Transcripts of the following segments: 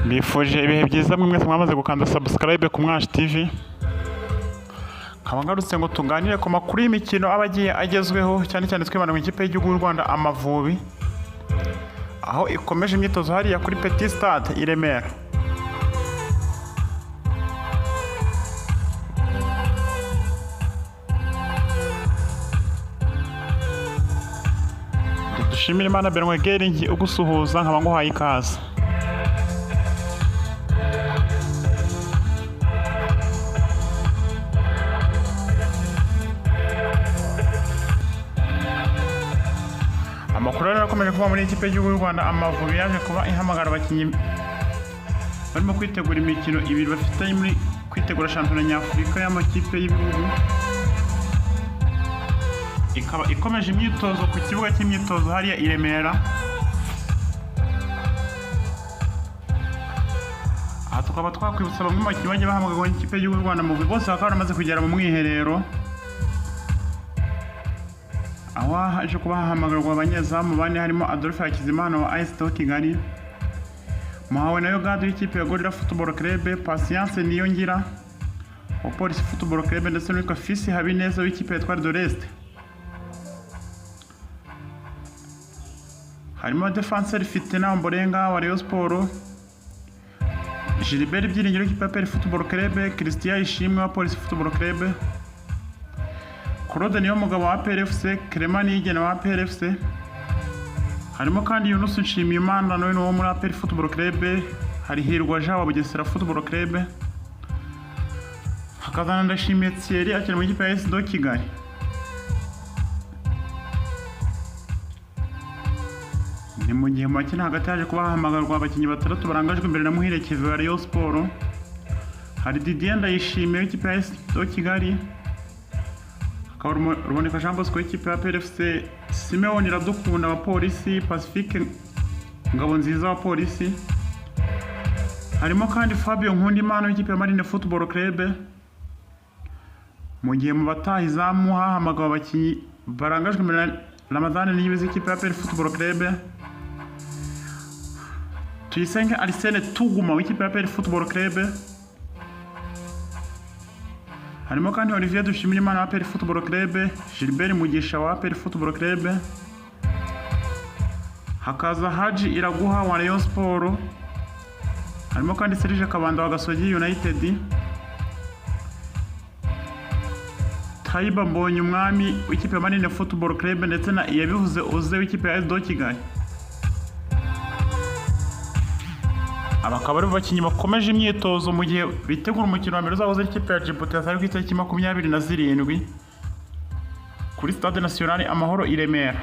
Mbifuje ibihe byiza mwe mwese mwamaze gukanda subscribe ku Mwashi TV. Nkaba ngarutse ngo tuganire ku makuru y'imikino aba agiye agezweho, cyane cyane twibanda mu ikipe y'igihugu y'u Rwanda Amavubi, aho ikomeje imyitozo hariya kuri Petit Stade i Remera. Dushimire Imana Benoît Geringi ugusuhuza, nkaba nguhaye ikaze. Amakuru rero akomeje kuba muri ikipe y'igihugu y'u Rwanda Amavubi yaje kuba ihamagara abakinnyi barimo kwitegura imikino ibiri bafite muri kwitegura shampiyona nyafurika y'amakipe y'ibihugu, ikaba ikomeje imyitozo ku kibuga cy'imyitozo hariya i Remera. Aha tukaba twakwibutsa bamwe mu bakinnyi bagiye bahamagarwa n'ikipe y'igihugu y'u Rwanda Amavubi, bose bakaba baramaze kugera mu mwiherero, aho haje kuba hahamagarwa abanyezamu bane harimo Adolphe Hakizimana wa AS Kigali, Muhawe nayo Gad w'ikipe ya Gorilla Football Club, Patience Niyongira wa Police Football Club ndetse n'uwitwa Fils Habineza w'ikipe ya Etoile de l'Est. Harimo Defenseur Fitina Ombolenga wa Rayon Sports, Gilbert Byiringiro w'ikipe ya APR Football Club, Christian Ishimwe wa Police Football Club, Claude Niyomugabo wa APR FC, Clement Niyigena wa APR FC. Harimo kandi Yunus Nshimiyimana nawe ni uwo muri APR Football Club, hari Hirwa Jean wa Bugesera Football Club, hakazana Ndashimiye Thierry akina mu ikipe ya AS do Kigali. Ni mu gihe mu bakina hagati haje kuba hahamagarwa abakinnyi batandatu barangajwe imbere na Muhire Kevin wa Rayon Sports, hari Didier Ndayishimiye w'ikipe ya AS do Kigali, hakaba Ruboneka Jean Bosco w'ikipe ya APR FC, Simeon Iradukunda wa Polisi, Pacifique Ngabonziza wa Polisi. Harimo kandi Fabio Nkundimana w'ikipe ya Marine Football Club. Mu gihe mu bataha izamu hahamagawe abakinnyi barangajwe imbere na Ramadhan Niyibizi w'ikipe ya APR Football Club, Tuyisenge Arsene Tuguma w'ikipe ya APR Football Club. Harimo kandi Olivier Dushimirimana wa APR Football Club, Gilbert Mugisha wa APR Football Club, hakaza Haji Iraguha wa Rayon Sports, harimo kandi Serge Kabanda wa Gasogi United, Taiba Mbonyi Umwami w'ikipe ya Marine Football Club ndetse na Iyabivuze Oze w'ikipe ya AS do Kigali. Aba akaba ari abakinnyi bakomeje imyitozo mu gihe bitegura umukino wa mbere uzahuza ikipe ya Djibouti hazaba ku itariki 27 kuri Stade National Amahoro i Remera.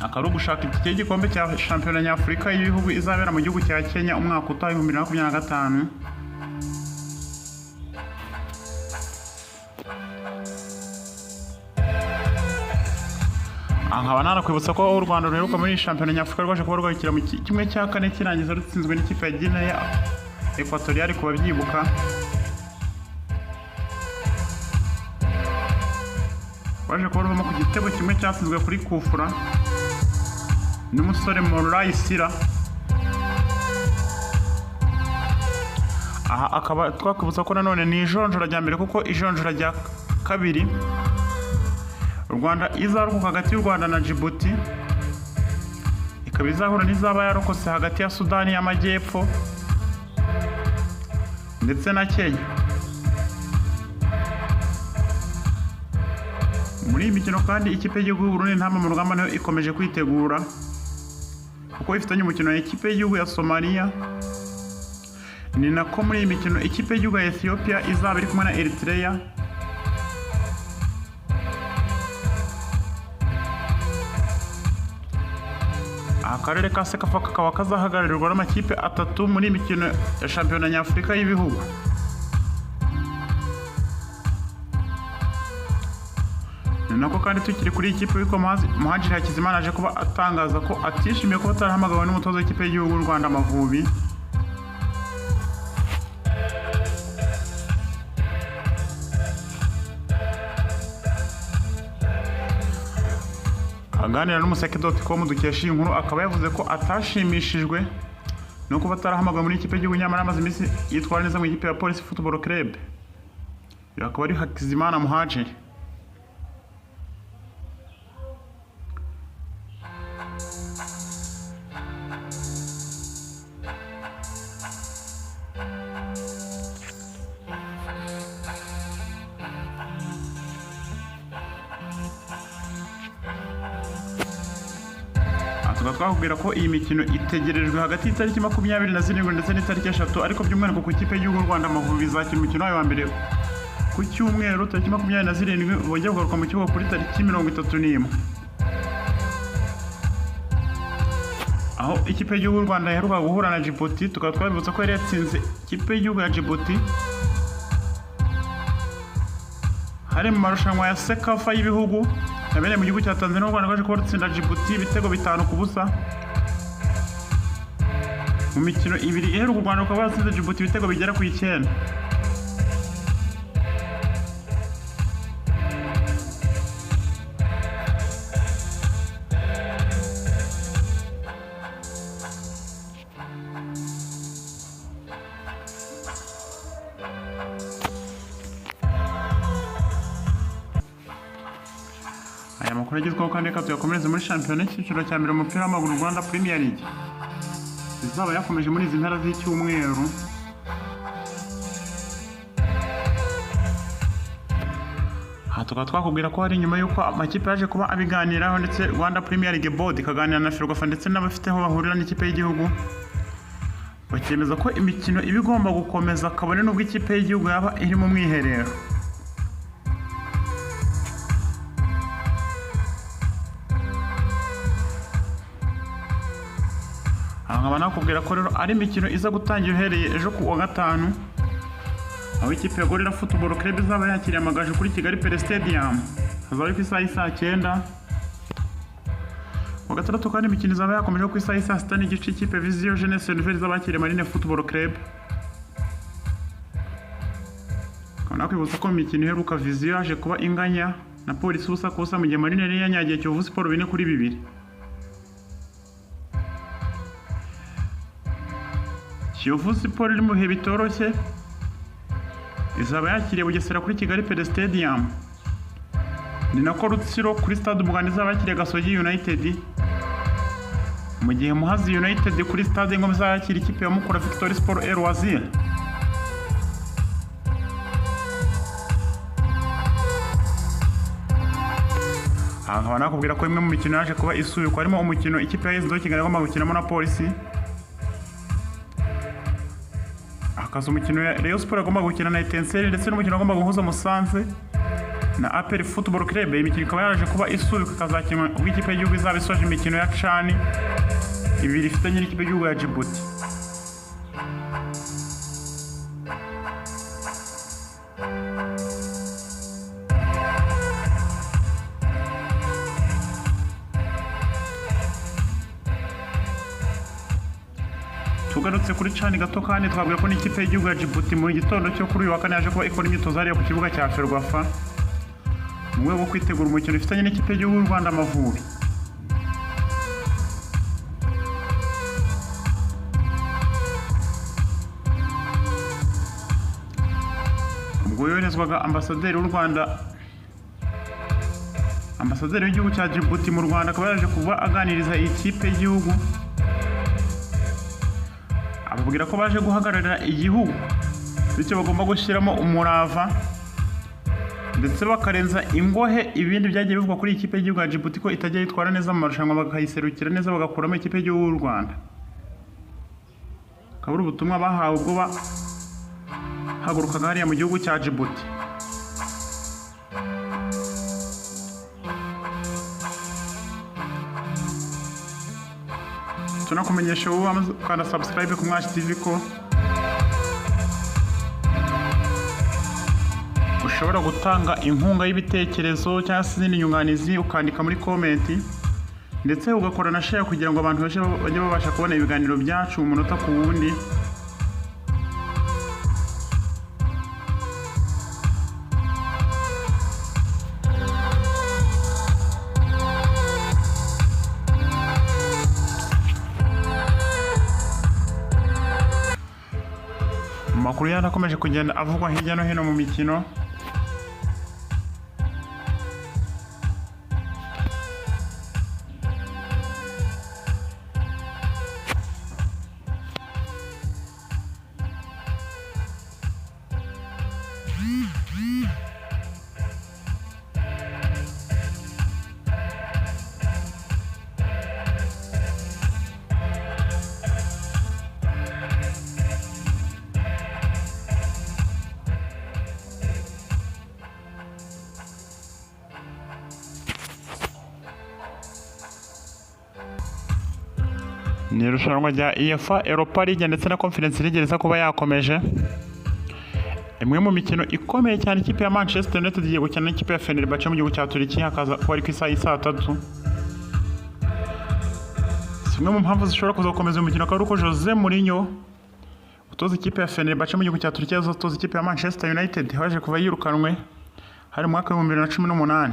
Akaba ari ugushaka itike y'igikombe cya shampiyona nyafurika y'ibihugu izabera mu gihugu cya Kenya umwaka utaha 2025. Nkaba nanakwibutsa ko u Rwanda ruheruka muri shampiyona nyafurika rwaje kuba rwakira mu kimwe cya kane kirangiza rutsinzwe n'ikipe ya Guinea Equatorial ku babyibuka. Rwaje kuba ruvamo ku gitego kimwe cyatsinzwe kuri kufura n'umusore Moulay Sira. Aha akaba twakwibutsa ko nanone ni ijonjora rya mbere, kuko ijonjora rya kabiri u Rwanda izarokoka hagati y'u Rwanda na Djibouti, ikaba izahura n'izaba yarokotse hagati ya Sudani y'Amajyepfo ndetse na Kenya. Muri iyi mikino kandi ikipe y'igihugu y'u Burundi Intamba mu rugamba nayo ikomeje kwitegura, kuko ifitanye umukino na ikipe y'igihugu ya Somalia. Ni nako muri iyi mikino ikipe y'igihugu ya Ethiopia izaba iri kumwe na Eritrea. Akarere ka Sekafa kakaba kazahagararirwa n'amakipe atatu muri iyi mikino ya shampiyona nyafurika y'ibihugu. Ni nako kandi tukiri kuri iyi kipe witwa Muhadjiri Hakizimana aje kuba atangaza ko atishimiye kuba atarahamagawe n'umutoza w'ikipe y'igihugu y'u Rwanda Amavubi. Aganira n'umuseke.com dukesha iyi nkuru, akaba yavuze ko atashimishijwe no kuba atarahamagawe muri ikipe y'igihugu, nyamara amaze iminsi yitwara neza mu ikipe ya Police Football Club. Uyu akaba ari Hakizimana Muhadjiri. Tukaba twakubwira ko iyi mikino itegerejwe hagati y'itariki 27 ndetse n'itariki 3, ariko by'umwihariko ku ikipe y'igihugu Rwanda Amavubi izakina umukino wayo wa mbere ku cyumweru tariki 27, bongeye kugaruka mu kibuga kuri tariki 31, aho ikipe y'igihugu Rwanda iheruka guhura na Djibouti. Tukaba twabibutsa ko yari yatsinze ikipe y'igihugu ya Djibouti hari mu marushanwa ya CECAFA y'ibihugu yabereye mu gihugu cya Tanzania. U Rwanda rwaje kuba rutsinda Djibouti ibitego 5-0 mu mikino ibiri iheruka. U Rwanda rukaba rwatsinze Djibouti ibitego bigera ku 9. Aya makuru agezweho kandi reka tuyakomereze muri shampiyona y'icyiciro cya mbere umupira w'amaguru Rwanda Premier League izaba yakomeje muri izi mpera z'icyumweru. Aha tukaba twakubwira ko hari nyuma y'uko amakipe yaje kuba abiganiraho, ndetse Rwanda Premier League Board ikaganira na Ferwafa ndetse n'abafite aho bahurira n'ikipe y'igihugu, bakemeza ko imikino iba igomba gukomeza kabone n'ubwo ikipe y'igihugu yaba iri mu mwiherero. Nkaba nakubwira ko rero ari imikino iza gutangira uhereye ejo ku wa gatanu, aho ikipe ya Gorilla Football Club izaba yakiriye Amagaju kuri Kigali Pele Stadium, hazaba ari ku isaha y'isaa 9. Ku wa gatandatu kandi imikino izaba yakomeje ku isaha y'isaa 6:30, ikipe Vision Jeunesse Nouvelle izaba yakiriye Marine Football Club. Nkaba nakwibutsa ko mu mikino iheruka Vision yaje kuba inganya na Polisi 0-0, mu gihe Marine yari yanyagiye Kiyovu Sport 4-2. Kiyovu Sport iri mu bihe bitoroshye izaba yakiriye Bugesera kuri Kigali Pele Stadium, ni nako Rutsiro kuri Stade Umuganda izaba yakiriye Gasogi United, mu gihe Muhazi United kuri Stade Ngoma izaba yakira ikipe ya Mukura Victory Sport El Wazir. Aha nkaba nakubwira ko imwe mu mikino yaje kuba isubikwa harimo umukino ikipe ya AS Kigali igomba gukinamo na Polisi, hakaza umukino ya Rayon Sports agomba gukina na Etincelle, ndetse n'umukino agomba guhuza Musanze na APR Football Club. Iyi mikino ikaba yaje kuba isubikwa ikazakinwa ubwo ikipe y'igihugu izaba isoje imikino ya CHAN ibiri ifitanye n'ikipe y'igihugu ya Djibouti. Tugarutse kuri CHAN gato kandi twabwira ko n'ikipe y'igihugu ya Djibouti mu gitondo cyo kuri uyu wa kane yaje kuba ikora imyitozo hariya ku kibuga cya Ferwafa mu rwego rwo kwitegura umukino ifitanye n'ikipe y'igihugu y'u Rwanda Amavubi. Ubwo yoherezwaga ambasaderi w'u Rwanda, ambasaderi w'igihugu cya Djibouti mu Rwanda akaba yaje kuba aganiriza iyi kipe y'igihugu, ababwira ko baje guhagararira igihugu, bityo bagomba gushyiramo umurava ndetse bakarenza ingohe ibindi byagiye bivugwa kuri ikipe y'igihugu ya Djibouti ko itajya yitwara neza mu marushanwa, bakayiserukira neza bagakuramo ikipe y'igihugu y'u Rwanda. Akaba ari ubutumwa bahawe ubwo bahagurukaga hariya mu gihugu cya Djibouti. Tunakumenyesha wowe wamaze gukanda subscribe ku Mwashi TV ko ushobora gutanga inkunga y'ibitekerezo cyangwa se izindi nyunganizi ukandika muri comment, ndetse ugakora na share kugira ngo abantu bajye babasha kubona ibiganiro byacu umunota ku wundi. Mu makuru yandi akomeje kugenda avugwa hirya no hino mu mikino, ni irushanwa rya UEFA Europa League ndetse na Conference League riza kuba yakomeje. Imwe mu mikino ikomeye cyane, ikipe ya Manchester United igiye gukina n'ikipe ya Fenerbahce mu gihugu cya Turukiya, hakaza kuba ari ku isaha y'i 3:00. Zimwe mu mpamvu zishobora kuzakomeza uyu mukino akaba ari uko Jose Mourinho utoza ikipe ya Fenerbahce mu gihugu cya Turukiya azotoza ikipe ya Manchester United, waje kuva yirukanwe hari mu mwaka w'2018.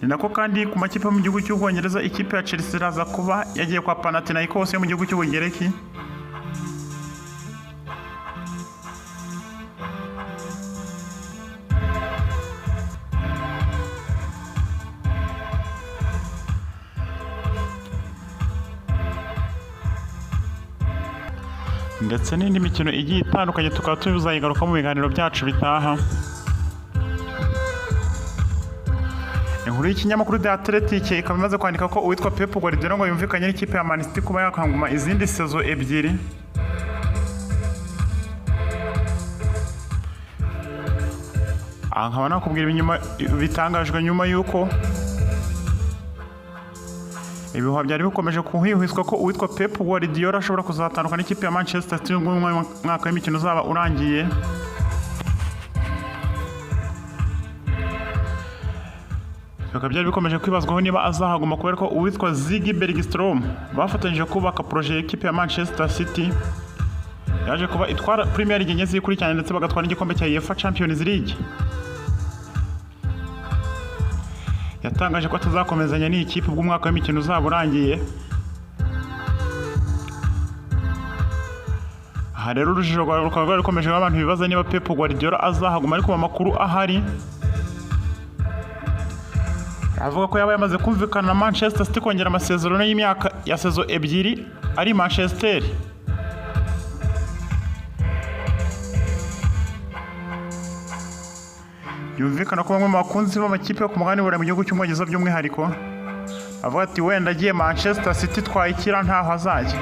Ni nako kandi ku makipe yo mu gihugu cy'Ubwongereza, ikipe ya Chelsea iraza kuba yagiye kwa Panathinaikos yo mu gihugu cy'Ubugereki. Ndetse n'indi mikino igiye itandukanye tukaba tuzayigaruka mu biganiro byacu bitaha. Inkuru y'ikinyamakuru The Athletic ikaba imaze kwandika ko uwitwa Pep Guardiola ngo yumvikanye n'ikipe ya Man City kuba yakanguma izindi sezo ebyiri. Aha nkaba nakubwira ibinyuma bitangajwe nyuma y'uko ibihuha byari bikomeje kuhwihwiswa ko uwitwa Pep Guardiola ashobora kuzatandukana n'ikipe ya Manchester City ubwo umwaka w'imikino uzaba urangiye. Bikaba byari bikomeje kwibazwaho niba azahaguma kubera ko uwitwa Ziggy Bergstrom bafatanyije kubaka projet y'ikipe ya Manchester City yaje kuba itwara Premier League enye zikurikiranye ndetse bagatwara n'igikombe cya UEFA Champions League. Yatangaje ko atazakomezanya n'iyi kipe ubwo umwaka w'imikino uzaba urangiye. Aha rero urujijo rukaba rwari rukomeje abantu bibaza niba Pep Guardiola azahaguma, ariko mu makuru ahari avuga ko yaba yamaze kumvikana na Manchester City kongera amasezerano y'imyaka ya sezo ebyiri ari Manchester. Byumvikana ko bamwe mu bakunzi b'amakipe yo ku mugabane w'Uburayi mu gihugu cy'Ubwongereza by'umwihariko avuga ati wenda agiye Manchester City twayikira ntaho azajya.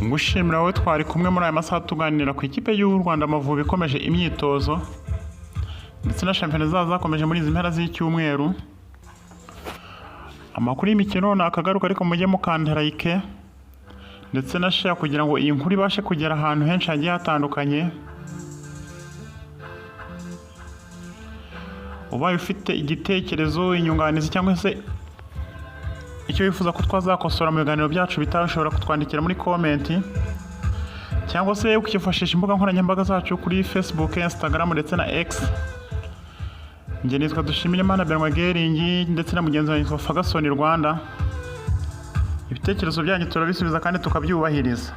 Ngushimira wowe twari kumwe muri aya masaha tuganira ku ikipe y'u Rwanda Amavubi ikomeje imyitozo ndetse na shampiyona zazo zakomeje muri izi mpera z'icyumweru. Amakuru y'imikino ni akagaruka, ariko mujye mukanda like ndetse na share kugira ngo iyi nkuru ibashe kugera ahantu henshi hagiye hatandukanye. Ubaye ufite igitekerezo, inyunganizi cyangwa se icyo wifuza ko twazakosora mu biganiro byacu bitaha, ushobora kutwandikira muri comment cyangwa se ukifashisha imbuga nkoranyambaga zacu kuri Facebook, Instagram ndetse na X. Njye nitwa Dushimirimana Benoit Geringi ndetse na mugenzi wanjye Ferguson Rwanda. Ibitekerezo byanyu turabisubiza kandi tukabyubahiriza.